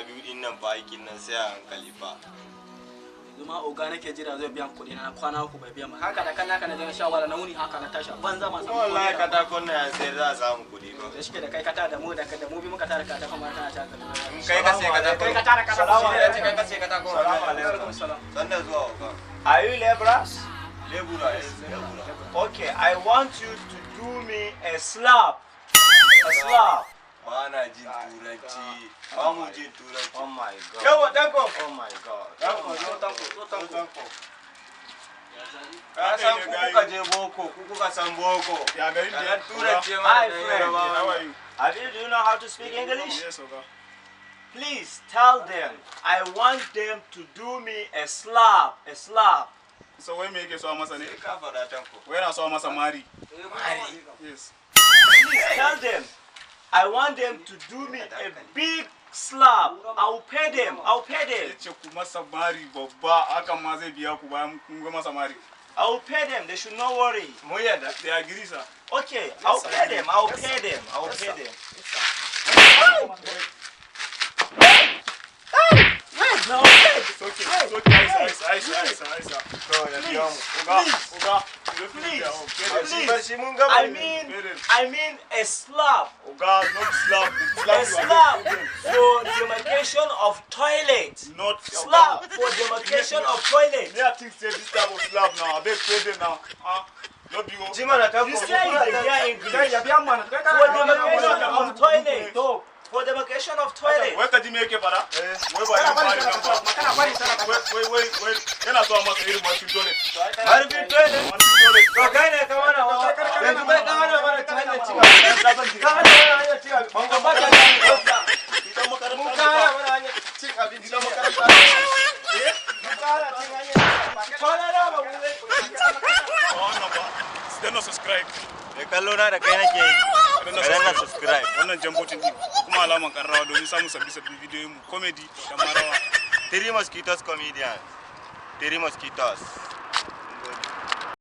Kwana biyu din nan fa, aikin nan sai a hankali fa. Yanzu ma oga nake jira zai biyan kuɗi na, kwana 3 bai biya ma. Haka da kan naka na je na sha wahala, na wuni haka na tashi a banza ma. Kuma wallahi katakon nan ya sayar, za a samu kuɗi ba. Da shike da kai ka tada mu, da mu bi muka tara katakon ma, kana ta In kai ka sai katakon. Kai ka tara katakon. Shi ne ya ce kai ka sai katakon. Salamu alaikum. Salam. Sanda zuwa, oga. Are you laborers? Lebura, yes, lebura. Okay, I want you to do me a slab. A slab. Ba na jin Turanci, ba mu jin Turanci. Oh my God. Yawa, Tanko. Oh my God. Tanko, Zo, Tanko, zo, Tanko. Tanko. Ka san ku kuka je boko, ku kuka san boko. Ya garin Ka da dan turance Hi, mana dan friend. Yarabawa. How are you? Do you know how to speak English? Yes, oga. Please tell them I want them to do me a slab. A slab. So wai me yake so a masa ne? Sai ka faɗa, Tanko. Wai yana so a masa mari. Mari. Yes. Please tell them I want them to do me a big slab. I'll pay them. I'll pay them. Ya ce ku masa mari babba, hakan ma zai biya ku bayan kun ga masa mari. I will pay them. They should not worry. Mun yarda. They agree, sir. Okay, I'll pay them. I'll pay them. I'll pay them. Wait, no, wait. It's okay. It's okay. Aisa, aisa, aisa, aisa. To, ya biya mu. Oga, oga. Please. Bar shi, bar shi, mun gama. I mean, I mean a slab. Oga, not slap. The slap A you are slab doing. for demarcation of toilet. Not Slab for demarcation of toilet. Me, I think say this type of slap now. Abeg, pay them now. Ah, no be Ji mana, Tanko. You say you dey hear English. Ya biya mana. For demarcation of toilet. For demarcation of toilet. Wai ka ji me yake fara? Wai ba irin mari nan ba. Kana bari talaka. Wai, wai, wai, wai yana so a masa irin marfin toilet. Marfin toilet. Marfin toilet. To, kai ne ka mana wa. Yanzu kai ka hana mana cin hanyar cin abinci. Ka hana mana hanyar cin abinci. Ban ga Ba ka Idan makaranta Mun ne ka hana ba. mana hanyar cin abinci. Idan makaranta ne. Mun ka hana cin hanyar. Kwana nawa ba mu zai. Ba wannan ba. Su danna subscribe. Mai kallo na, da kai nake yi. Ka danna Ka danna subscribe. Subscribe. Wannan jan button din kuma alaman karrawa domin samun sabbi sabbin bidiyoyin mu, comedy da marawa. Three Mosquitoes Comedians. Three Mosquitoes.